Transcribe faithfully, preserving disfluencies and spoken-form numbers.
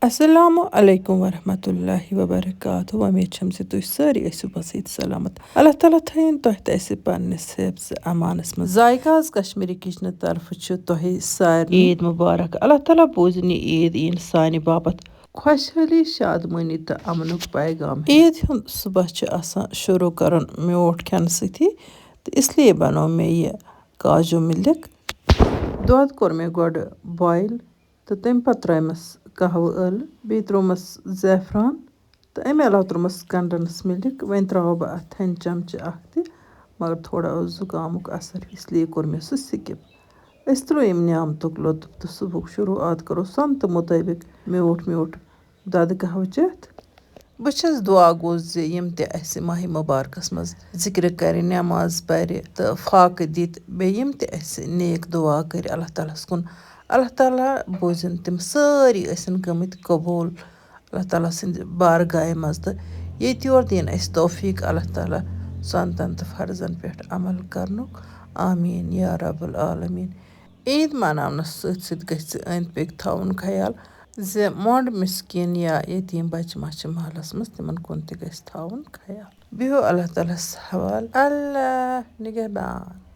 السلام علیکم ورحمۃ اللہ وبرکاتہ۔ وۄمید چھم زِ تُہۍ سٲری ٲسِو پسیٖد سلامت۔ اللہ تعالیٰ تھٲیِن تۄہہِ تہٕ اَسہِ پننِس حفظ امانس منٛز۔ ذائقہ آز کشمیٖری کچنہٕ طرفہٕ چھُ تۄہہِ سارنٕے عیٖد مُبارک۔ اللہ تعالیٰ بوٗزِن یہِ عیٖد یِن سانہِ باپتھ خۄشحٲلی، شادمٲنی تہٕ امنُک پیغام۔ عیٖد ہُنٛد صُبح چھُ آسان شروٗع کرُن میوٗٹھ کھٮ۪نہٕ سۭتی، تہٕ اس لیے بنوو مےٚ یہِ کاجوٗ مِلِک۔ دۄد کوٚر مےٚ گۄڈٕ بویِل، تہٕ تَمہِ پَتہٕ ترٛٲیمَس قہوٕ ٲلہٕ، بیٚیہِ ترٛوومَس زعفران، تہٕ اَمہِ علاوٕ ترٛوومَس condensed milk۔ وۄنۍ ترٛاوٕ بہٕ اَتھ تھَنہِ چمچہٕ اَکھ تہِ، مگر تھوڑا اوس زُکامُک اثر، اس لیے کوٚر مےٚ سُہ skip۔ أسۍ تُلو ییٚمہِ نعمتُک لطف تہٕ صُبحُک شروٗعات کَرو سۄنتہٕ مُطٲبِق میوٗٹھ میوٗٹھ دۄدٕ قہوٕ چٮ۪تھ۔ بہٕ چھَس دُعا گوٚو زِ یِم تہِ اَسہِ ماہِ مُبارکَس منٛز ذِکرِ کَرِ، نٮ۪ماز پَرِ تہٕ فاقہٕ دِتۍ، بیٚیہِ یِم تہِ اَسہِ نیک دُعا کٔرۍ اللہ تعالیٰ ہَس کُن، اللہ تعالیٰ بوٗزِن تِم سٲری ٲسِن گٔمٕتۍ قبوٗل اللہ تعالیٰ سٕنٛدِ بارگاہہِ منٛز، تہٕ ییٚتہِ یور دِیِن اَسہِ توفیٖق اللہ تعالیٰ سۄنتَن تہٕ فرضَن پٮ۪ٹھ عمل کَرنُک۔ آمیٖن یا رب العالمین۔ عیٖد مَناونَس سۭتۍ سۭتۍ گژھِ أنٛدۍ پٔکۍ تھاوُن خیال زِ مۄنٛڈ مِسکیٖن یا یتیٖم بَچہٕ ما چھِ محلَس منٛز، تِمَن کُن تہِ گژھِ تھاوُن خیال۔ بِہِو اللہ تعالیٰ ہَس حوال۔ اللہ نگہبان۔